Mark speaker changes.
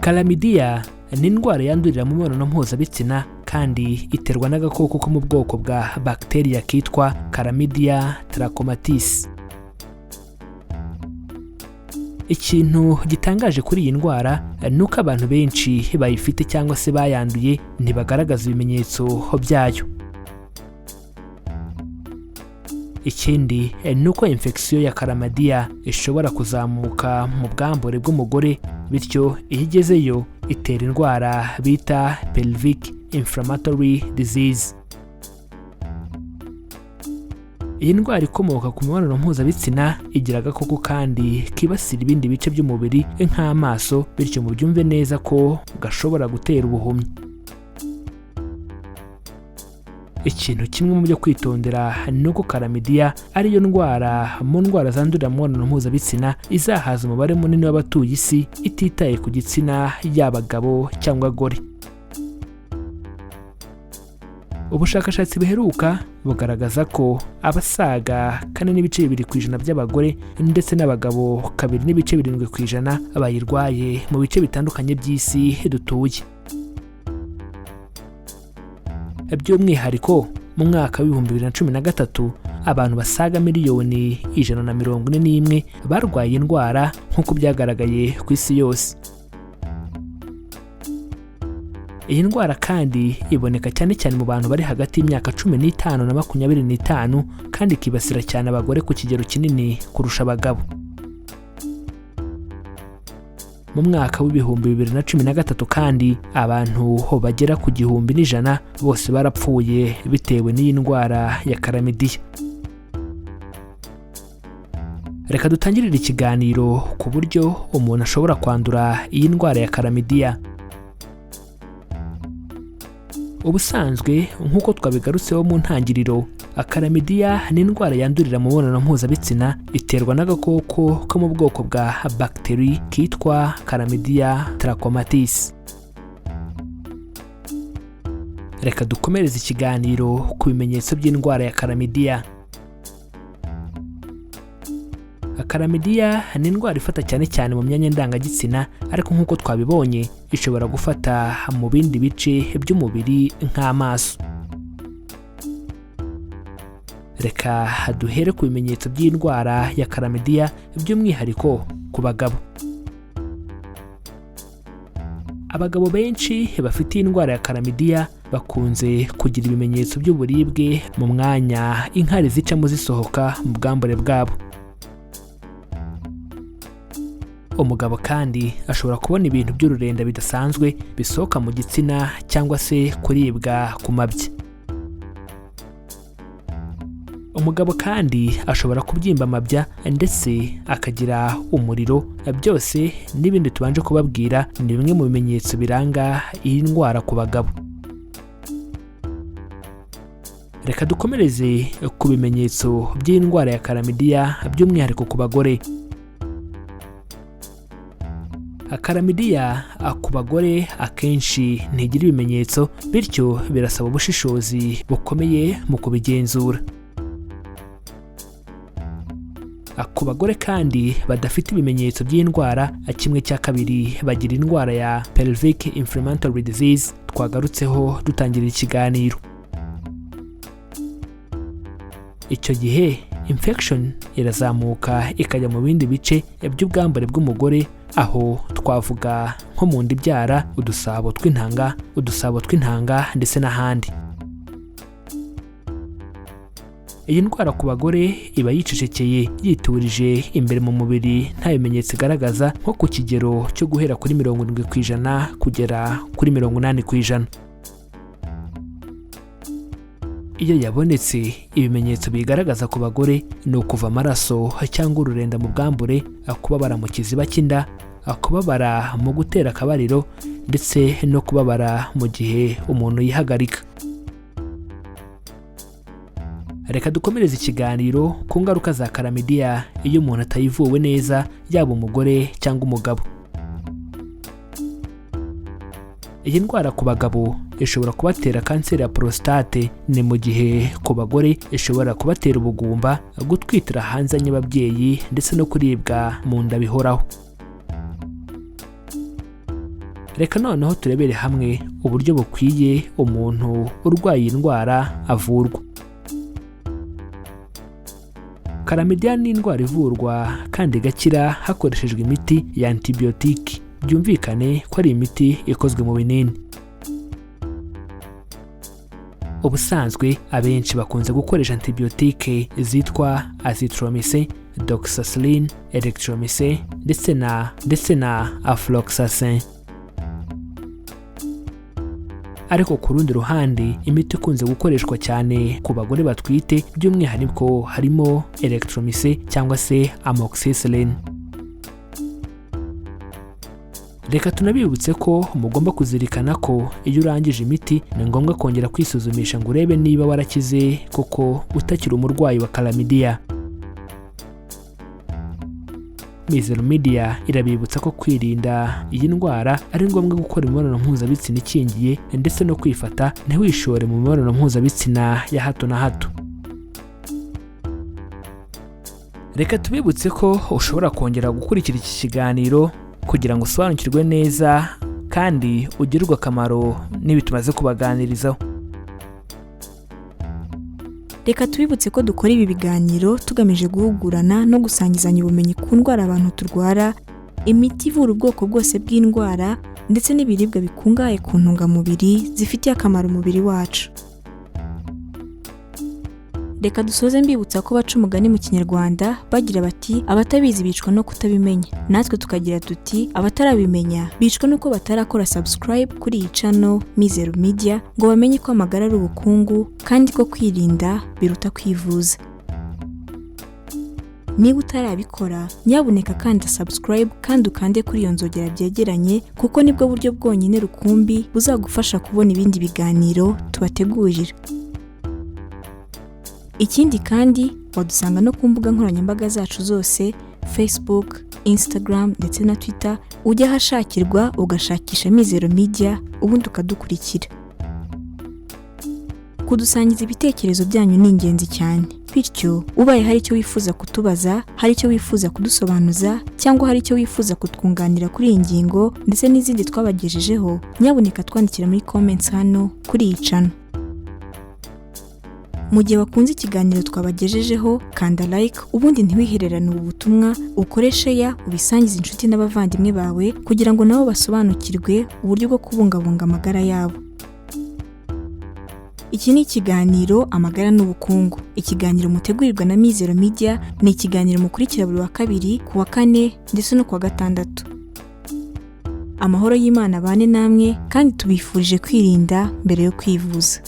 Speaker 1: Chlamydia ni indwara yandurira mu mibonano mpuzabitsina kandi iterwa n'agakoko ko mu bwoko bwa bacteria kitwa Chlamydia trachomatis. Ikintu gitangaje kuri iyi ndwara ni uko abantu benshi bayifite cyangwa se bayanduye ntibagaragaza ibimenyetso byayo. Ikindi ni uko infection ya Chlamydia ishobora kuzamuka mu bwambure bw'umugore, bityo iyo igezeyo itera indwara bita pelvic inflammatory disease. Iyi ndwara ikomoka ku mibonano mpuzabitsina igira agakoko kandi kibasira ibindi bice by'umubiri nk'amaso, bityo mubyumve neza ko gashobora gutera ubuhumyi. Ikintu kimwe mu byo kwitondera ni uko Chlamydia ariyo ndwara mu ndwara zandurira mu mibonano mpuzabitsina izahaza umubare munini w'abatuye isi, ititaye ku gitsina, yaba abagabo cyangwa abagore. Ubushakashatsi buheruka bugaragaza ko abasaga 4.2% by'abagore ndetse n'abagabo 2.7% bayirwaye mu bice bitandukanye by'isi dutuye. By'umwihariko mu mwaka wa 2013, abantu basaga miliyoni 141 barwaye indwara nk'uko byagaragaye ku isi yose. Iyi ndwara kandi iboneka cyane cyane mu bantu bari hagati y'imyaka 15 na 25, kandi ikibasira cyane abagore ku kigero kinini kurusha abagabo. Mu mwaka wa 2013 kandi, abantu bagera ku 1,100 bose barapfuye bitewe n'iyi ndwara ya Chlamydia. Reka dutangirire ikiganiro ku buryo umuntu ashobora kwandura iyi ndwara ya Chlamydia. Ubusanzwe, nk'uko twabigarutseho mu ntangiriro, Chlamydia ni indwara yandurira mu mibonano mpuzabitsina, iterwa n'agakoko ko mu bwoko bwa bagiteri kitwa Chlamydia trachomatis. Reka dukomereze ikiganiro ku bimenyetso by'indwara ya Chlamydia. Chlamydia ni indwara ifata cyane cyane mu myanya ndangagitsina, ariko nk'uko twabibonye ishobora gufata mu bindi bice by'umubiri nk'amaso. Reka duhere ku bimenyetso by'indwara ya Chlamydia, by'umwihariko ku bagabo. Abagabo benshi bafite iyi ndwara ya Chlamydia bakunze kugira ibimenyetso by'uburibwe mu mwanya inkari zicamo zisohoka mu bwambure bwabo. Umugabo kandi ashobora kubona ibintu by'ururenda bidasanzwe bisohoka mu gitsina cyangwa se kuribwa ku mabya. Umugabo kandi ashobora kubyimba amabya ndetse akagira umuriro. Byose n'ibindi tubanje kubabwira ni bimwe mu bimenyetso biranga iyi ndwara ku bagabo. Reka dukomereze ku bimenyetso by'indwara ya Chlamydia, by'umwihariko ku bagore. Chlamydia ku bagore akenshi ntigira ibimenyetso, bityo birasaba ubushishozi bukomeye mu kubigenzura. Ku bagore kandi badafite ibimenyetso by'indwara, 1/2 bagira indwara ya pelvic inflammatory disease twagarutseho dutangira ikiganiro. Icyo gihe infection irazamuka ikajya mu bindi bice by'ubwambure bw'umugore, aho twavuga nko mu nda ibyara, udusabo tw'intanga ndetse n'ahandi. Iyi ndwara ku bagore iba yicecekeye, yiturije imbere mu mubiri, nta bimenyetso igaragaza, nko ku kigero cyo guhera kuri 70% kugera kuri 80%. Iyo yabonetse, ibimenyetso bigaragaza ku bagore ni ukuva amaraso cyangwa ururenda mu bwambure, kubabara mu kiziba cy'inda, kubabara mu gutera akabariro ndetse no kubabara mu gihe umuntu yihagarika. Reka dukomereze ikiganiro ku ngaruka za Chlamydia iyo umuntu atayivuwe neza, yaba umugore cyangwa umugabo. Iyi ndwara ku bagabo ishobora kubatera kanseri ya prostate, ni mu gihe ku bagore ishobora kubatera ubugumba, gutwitira hanze y'ababyeyi ndetse no kuribwa mu nda bihoraho. Reka noneho turebere hamwe uburyo bukwiye umuntu urwaye iyi ndwara avurwa. Chlamydia ni indwara ivurwa kandi igakira hakoreshejwe imiti ya antibiyotiki, byumvikane ko ari imiti ikozwe mu binini. Ubusanzwe abenshi bakunze gukoresha antibiyotike zitwa azithromycin, doxycycline, erythromycin ndetse na ofloxacin. Ariko ku rundi ruhande, imiti ikunze gukoreshwa cyane ku bagore batwite by'umwihariko harimo erythromycin cyangwa se amoxicillin. Reka tunabibutse ko mugomba kuzirikana ko iyo urangije imiti ni ngombwa kongera kwisuzumisha ngo urebe niba warakize koko utakiri umurwayi wa Chlamydia. Mizero Media irabibutsa ko kwirinda iyi ndwara ari ngombwa gukora imibonano mpuzabitsina ikingiye ndetse no kwifata ntiwishore mu mibonano mpuzabitsina ya hato na hato. Reka tubibutse ko ushobora kongera gukurikira iki kiganiro kugira ngo usobanukirwe neza kandi ugirirwe akamaro n'ibi tumaze kubaganirizaho.
Speaker 2: Reka tubibutse ko dukora ibi biganiro tugamije guhugurana no gusangizanya ubumenyi ku ndwara abantu turwara, imiti ivura ubwoko bwose bw'indwara ndetse n'ibiribwa bikungahaye ku ntungamubiri zifitiye akamaro umubiri wacu. Reka dusoze mbibutsa ko baca umugani mu Kinyarwanda bagira bati abatabizi bicwa no kutabimenya, natwe tukagira tuti abatarabimenya bicwa nuko batarakora subscribe kuri iyi channel Mizero Media ngo bamenye ko amagara ari ubukungu kandi ko kwirinda biruta kwivuza. Niba utarabikora, nyabuneka kanda subscribe kandi ukande kuri iyo nzogera byegeranye, kuko nibwo buryo bwonyine rukumbi buzagufasha kubona ibindi biganiro tubategurira. Ikindi kandi wadusanga no ku mbuga nkoranyambaga zacu zose Facebook, Instagram ndetse na Twitter, ujya ahashakirwa ugashakisha Mizero Media ubundi ukadukurikira. Kudusangiza ibitekerezo byanyu ni ingenzi cyane, bityo ubaye hari icyo wifuza kutubaza, hari icyo wifuza kudusobanuza cyangwa hari icyo wifuza kutwunganira kuri iyi ngingo ndetse n'izindi twabagejejeho, nyabuneka twandikira muri comments hano kuri iyi channel. Mu gihe wakunze ikiganiro twabagejejeho, kanda like ubundi ntiwihererane ubu butumwa, ukore share ubisangize inshuti n'abavandimwe bawe kugira ngo nabo basobanukirwe uburyo bwo kubungabunga amagara yabo. Iki ni ikiganiro Amagara n'Ubukungu, ikiganiro mutegurirwa na Mizero Media, ni ikiganiro mukurikira buri wa kabiri, ku wa kane ndetse no ku wa gatandatu. Amahoro y'Imana abane namwe kandi tubifurije kwirinda mbere yo kwivuza.